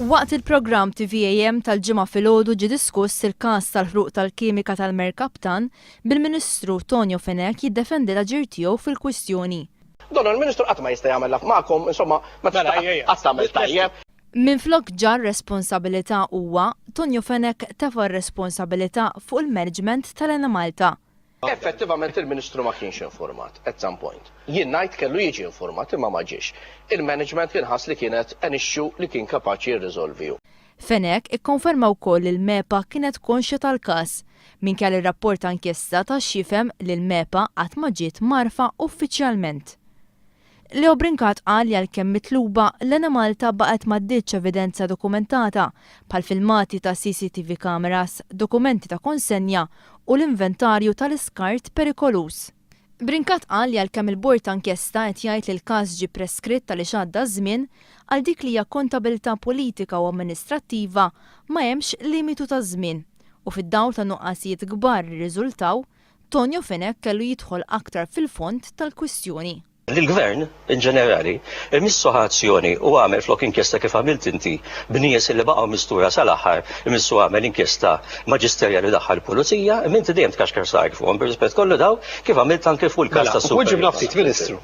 Waqt il-programm TVAM tal-Ġimgħa filgħodu ġie diskuss il-każ tal-ħruq tal-kimika tal-Mercaptan bil-Ministru Tonio Fenech jiddefendi l-aġir tiegħu fil-kwistjoni. Donnu l-Ministru qatt ma jista' jagħmel magħkom, insomma, ma Mela, tista' ejja, ejja. qatt tagħmel tajjeb. Minflok ġarr responsabilità huwa, Tonio Fenech tefa' r-responsabilità fuq il-management tal-Enemalta. Effettivament il-Ministru ma kienx informat at some point. Jien ngħid kellu jiġi informat imma ma ġiex. Il-management kien ħass li kienet an issue li kien kapaċi jirriżolvi hu. Fenech ikkonferma wkoll li l-MEPA kienet konxja tal-każ, minkejja li r-rapport ta' inkjesta ta x'jifhem li l-MEPA qatt ma ġiet mgħarrfa uffiċjalment. Leo Brincat qal li għalkemm mitluba, l-Enemalta baqgħet m'għaddietx evidenza dokumentata bħal filmati ta' CCTV cameras, dokumenti ta' konsenja u l-inventarju tal-iskart perikoluż. Brincat qal li għalkemm il-bord ta' inkjesta qed jgħid li l-każ ġie preskritt għaliex għadda ż-żmien, għal dik li hija kontabilità politika u amministrattiva ma hemmx limitu ta' żmien u fid-dawl ta' nuqqasijiet kbar li rriżultaw, Tonio Fenech kellu jidħol aktar fil-fond tal-kwistjoni. Lill-Gvern, in ġenerali, imissu ħa azzjoni u għamel flok inkjesta kif għamilt inti b'nies li baqgħu mistura sal-aħħar, imissu għamel inkjesta maġisterjali u daħħal pulizija, imma inti dejjem tkaxkar saqajk fuqhom bir-rispett kollu daw kif għamilt anke fuq il-każ Mela, tas-Super weġibna Yachts. ftit, Ministru.